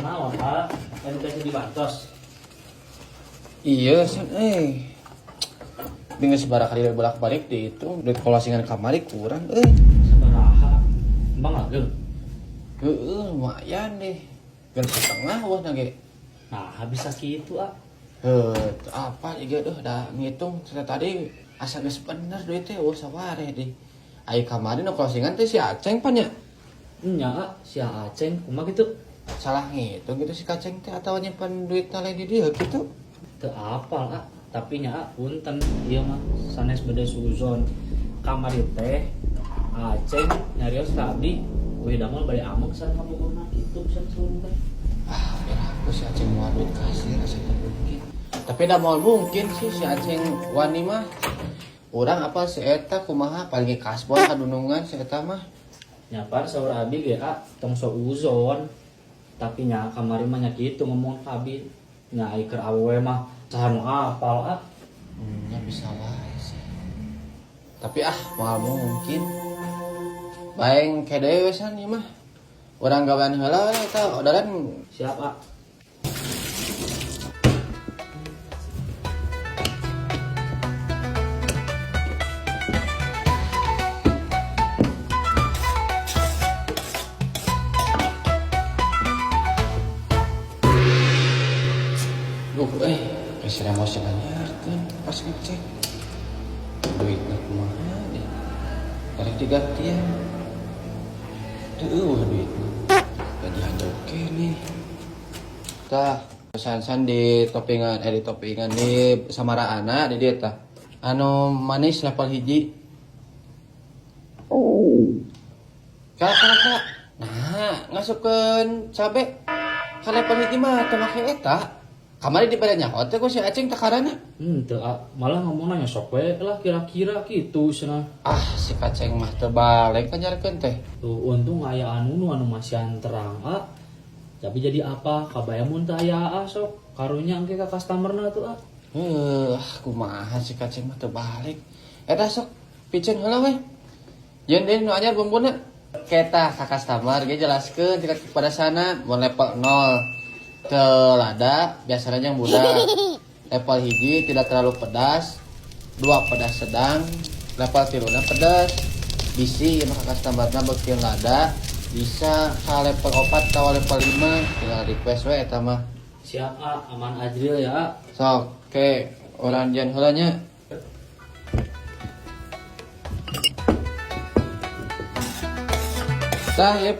Naon, ah? Anu teh dibantos. Iya, san eh. Dengan sabaraha kali bolak-balik dihitung, duit closingan kamari kurang euy. Sabaraha? Emang ageng. Heeh, lumayan deh. Gan setengah wah nage. Nah, bisa kitu, ah. Heuh, apa ieu duh da ngitung tadi asa geus bener duit teh eueuh sawareh deh. Ai kamari nu closingan teh si Aceng pan nya. Nya, ah, si Aceng kumaha kitu? Salah ngitung gitu si Kaceng teh atawa nyimpen duitna lain di dieu kitu. Teu apal, ah. Tapi nya ah, punten ieu mah sanes bade suzon. Kamari teh Aceng nyarios ka abdi, uih damel bade ameng sareng kabogorna kitu pisan saurang teh. Ah, aku si Aceng mau duit kasir asa teu mungkin. Tapi da moal mungkin sih si Aceng wani mah. Urang apa si eta kumaha paling ge kasbon kadunungan si eta mah. Nya pan saur abdi ge ah, tong suuzon. Tapi nya kamari mah nya kitu ngomong ka abdi. Nya ai keur awewe mah saha nu apal ah. Ya bisa wae sih. Tapi ah moal mungkin. Baeng kede we san ieu mah. Urang gawean heula we eta odaran. Siap, ah. Duh, geus emosi nanyarkeun pas ngecek. Duitna kumaha deh. Karek digantian. Teu eueuh duitna. Gajian oke nih. Tah, san-san di toppingan, di toppingan di samaraana di dieu tah. Anu manis level 1. Kak, kak, kak. Nah, ngasupkeun cabe. Ka level 1 mah teu make eta. Kamari dibere nyaho teh ku si Aceng takarana. Teu, ah. Malah ngomongna nya sok we lah kira-kira kitu cenah. Ah, si Kaceng mah teu balik panjarkeun teh. Tuh untung aya anu nu anu masihan terang, ah. Tapi jadi apa? Kabayang mun teu aya ah sok karunya engke ka customerna tuh, ah. Heuh, kumaha si Kaceng mah teu balik. Eta sok piceun heula we. Jeung deui nu anyar bumbuna. Keta ka customer ge jelaskeun tingkat kepadasana mun level 0. Teu lada biasanya yang budak. Level 1 tidak terlalu pedas, 2 pedas sedang, level 3 pedas. Bisi maka customerna beukeun lada, bisa ka level 4 atau level 5 tinggal request we eta mah. Siap, ah, aman ajril ya, ah. Sok, ke urang jian heula nya. Tah, ieu